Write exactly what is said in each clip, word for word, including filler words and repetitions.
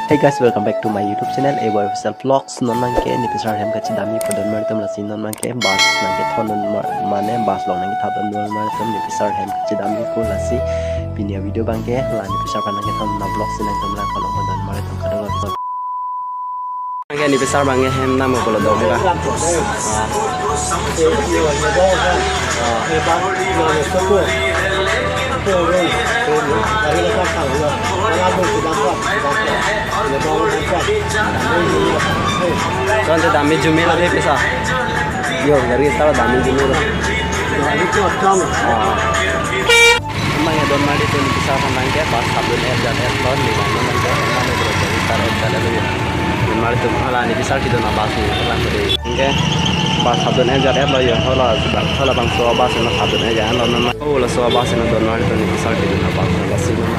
Hey guys, welcome back to my YouTube channel, A Y Official Vlogs. Non abangke nipisar hem kachedam-i po donmar atum, lasi non abangke bus nangkethondun ma-, mane bus along nangkethapdundun donmar atum, nipisar hem kachedam-i po, lasi pini avideo abangke la nipisar aphan nangkethondun avlog si nangtum lang palong po donmar atum, kadokave. Abangke nipisar abangke hem nam pulo dong ka. Tonte dam-i jumelo de pisa. Yo, gari sar dam-i jumelo. Ah. Emang ya donmar atum, nipisar aphan abangke bus thapdun-et jat-et lo, ne abang abangke emang ya gari sar-et jat-et lo yo. Donmar atum, hala nipisar kedun abus ne lang ko de. Anke bus thapdun-et jat-et lo yo, hala, hala bangso abus ne thapdun-et jat lo nama. Oh, laso abus ne donmar atum, nipisar kedun abus, lasi nama.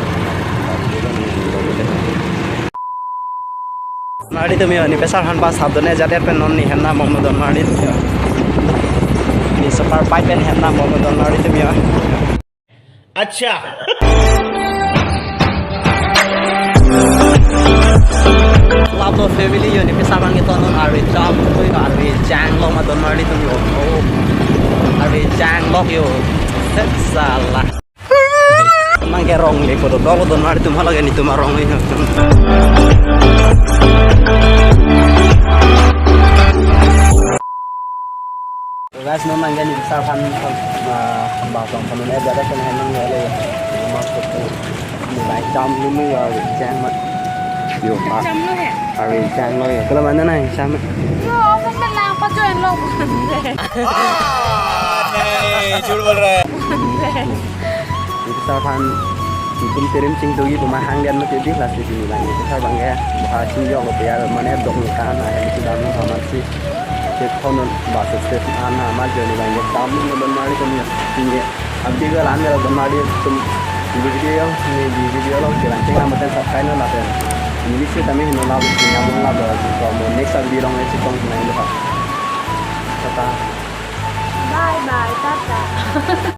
Donmar atum yo, nipisar aphan bus thapdun-et jat-et pen non ne hem nam bomlo donmar atum yo. Ne super bike pen hem nam bomlo donmar atum yo. Acha. Love the family yo, nipisar abangke tonun arve jam, koi arve jang lo ma donmar atum yo. Oh. Arve jang lo yo. Set sala. Nangke rong le po do, donmar atum hala ke netum arong le. Guys, non abangke nipisar aphan, ah, bus along thondun-et jat-et pen hem nang le. Mas ko. Ni bai jam lu ni ya, jam ma. Yo, ah. Jam lo he. Arve jang lo yo. Kalau mana nang jam? Yo, apa menang apa join lo. Ah, nahi, jhut bol raha hai. Nipisar aphan itum terim chingtugi puma hang dian mati di, lasi pini abang nipisar abangke bahar chingjok lo pe ya, mane dok ni kan na hem kedam lo amat si. Kethondun bus station an amat jo ne abangke dam lo donmar atum yo. Pini abdi ke lan melo donmar atum, pini video, pini video lo kelang cheng amat subscribe non lapen. Pini si tame hino la, pini amon la do, so mo next video along le chetong nang do. Tata. Bye bye, tata.